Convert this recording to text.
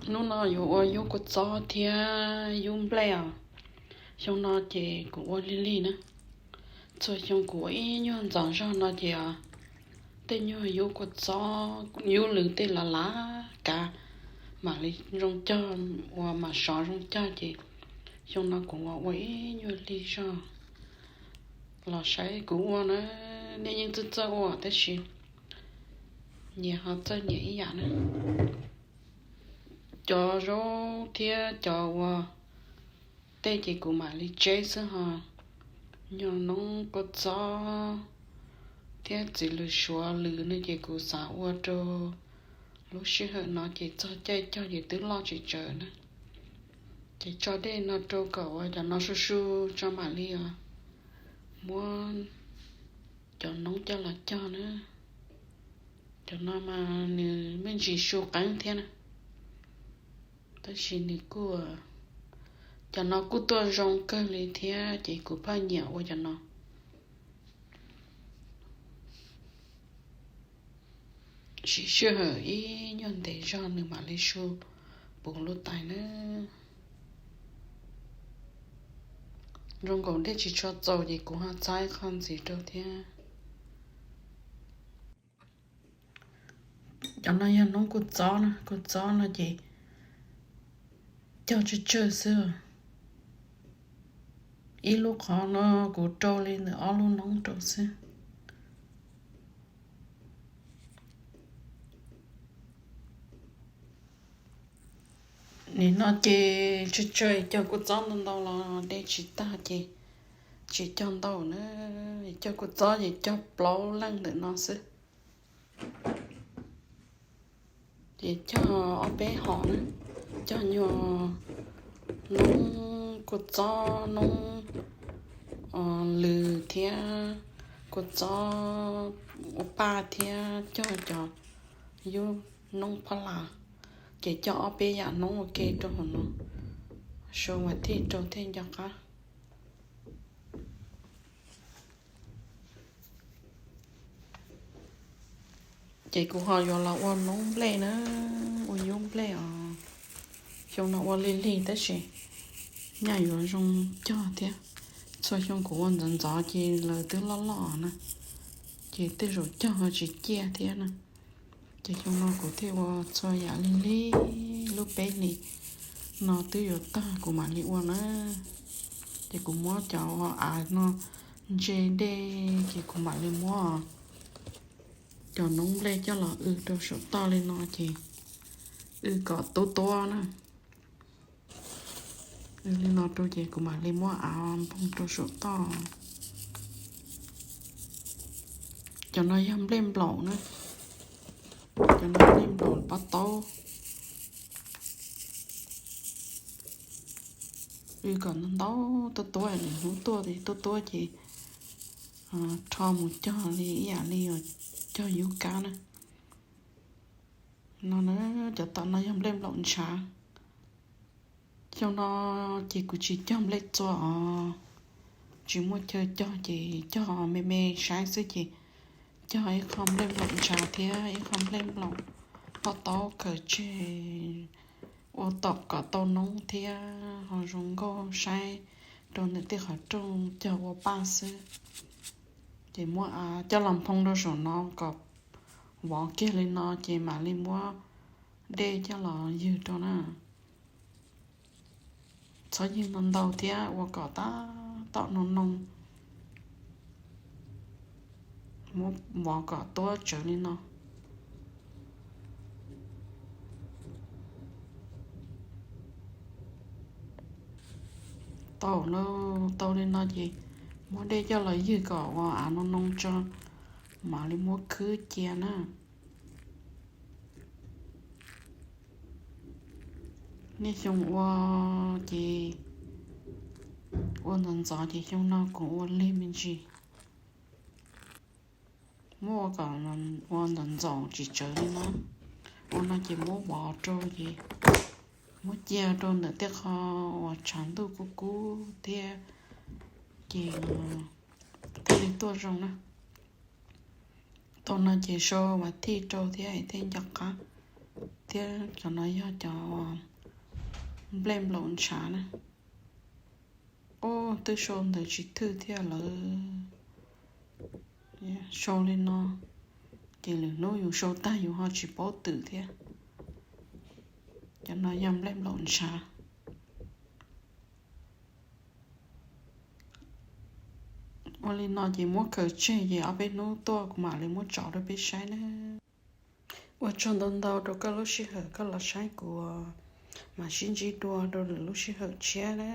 Hnub no yuav ua yub kua txob thiab yub nplej os. Xyoo no ces kuv ua lig lig na. Txhua xyoo kuv ua ib nyuag ntxov zog no ces tej nyuag yub kua txob, yub lwm tej lav lav kav mam li zoo cog, uas mam sov zoo cog ces xyoo no kuv ua ua ib nyuag lig zog los saib kuv ua na. Nej yeej txawj txawj ua tab sis nyias ho txawj nyias ib yam na. Cov zaub thiab cov ua tej ces kuv mam li tseb xwb ho. Nyuag noob kua txob thiab txiv lws suav lwm no ces kuv xav ua rau lub sij hawm no ces txog caij cog ces twb loj tsis tsawg na. Ces tso dej no rau kom ua cov no su su tso mam li os muab cov noob coj los cog na. Cov no mas nws me ntsis su qeeb thiab na, tab sis nws kuj, cov no kuj tuaj zoo kawg li thiab ces kuv phaj nyiam ua cov no. Siv sij hawm ib nyuag ntev zog nws mam li su puv lub tais na. Zoo nkaus dej tsis tshua txaus ces kuv ho txhab ib qho ntxiv rau thiab. Cov no yog noob kua txob na, kua txob no ces cog tsawg tsawg xwb. Ib lub qhov no kuv rau li ntawm ob lub noob rau xwb. Nim no ces tsawg tsawg cog kua txob ntau ntau los dej tsis tag ces tsis cog ntau na. Cog kua txob ces cog plaub leej ntawm no xwb. Ces cog ob peb hom na, cog nyuag noob kua txob, noob lws thiab kua txob ua paj thiab cog cov yub noob phab las, ces cog ob peb yam noob ua ke rau hauv no, sau vas thij rau thiaj nco qab. Ces kuv ho yuav los ua noob nplej na, ua yub nplej os. Xyoo no ua lig lig tab sis nyaj yuav zoo cog thiab. Txhua xyoo kuv ua ntxov ntxov ces lawv twb loj loj na, ces tej zaum cog ho tsis ciaj thiab na. Ces xyoo no kuv thiaj ua txhua yam lig lig, lub peb hlis no twb yuav tag kuv mam li ua na. Ces kuv muab cov av no ntse dej ces kuv mam li muab cov noob nplej coj los w rau saum toj li no ces w kom tub tuab na. W li no rau ces kuv mam li muab av nphoo rau saum toj. Cov no yog nplej nplaum na, cov no nplej nplaum pob taub. W kom ntau tuab tuab, lwm hnub tuaj tuab tuab ces rho mus cog li ib yam li cog yub kab na. No na, cov tom no yog nplej nplaum ntshav. Xyoo no ces kuv tsis cog nplej txua os, tsis muaj chaw cog ces cog me me saib xwb ces cog ib qho nplej nplaum ntshav thiab ib qho nplej nplaum pob taub khaws tseg ua tom kom tau noob thiab ho zoo nkauj saib rau ntawm tej qhov rooj cog ua paj xwb. Ces muab av coj los nphoo rau saum no kom vov kiag li no ces mam li muab dej coj los ywg rau na. Txhob ywg ntau ntau thiab ua kom tab tom no noo, muab vov kom tuab tsawv li no. Tau, tau li no ces muab dej coj los ywg kom ua av no noo tso, mam li muab khwb cia na. Nej xyoo ua ces ua ntxov ntxov ces xyoo no kuv ua lig me ntsis. Muab ua kom ua ntxov ntxov tsis tsawv li no. Ua no ces muab vov rau ces muab cia rau ntawm tej qho uas tshav ntuj kub kub thiab ces thiaj li tuaj zoo na. Tau no ces sau vas thij rau thiab thiaj nco qab. Thiab cov no yog cov nplej nplaum ntshav na. Ub, twb sau ntawv tsis thwj thiab lawm. Sau li no, ces lwm hnub yus sau tag yus ho tsis paub twm thiab. Cov no yog nplej nplaum ntshav. Ua li no ces muab khaws tseg ces ob peb hnub tuaj kuv mam li muab tso rau peb saib na. Ua tsaug ntau ntau rau koj lub sij hawm koj los saib kuv, mam sib ntsib dua rau lwm lub sij hawm tshiab na.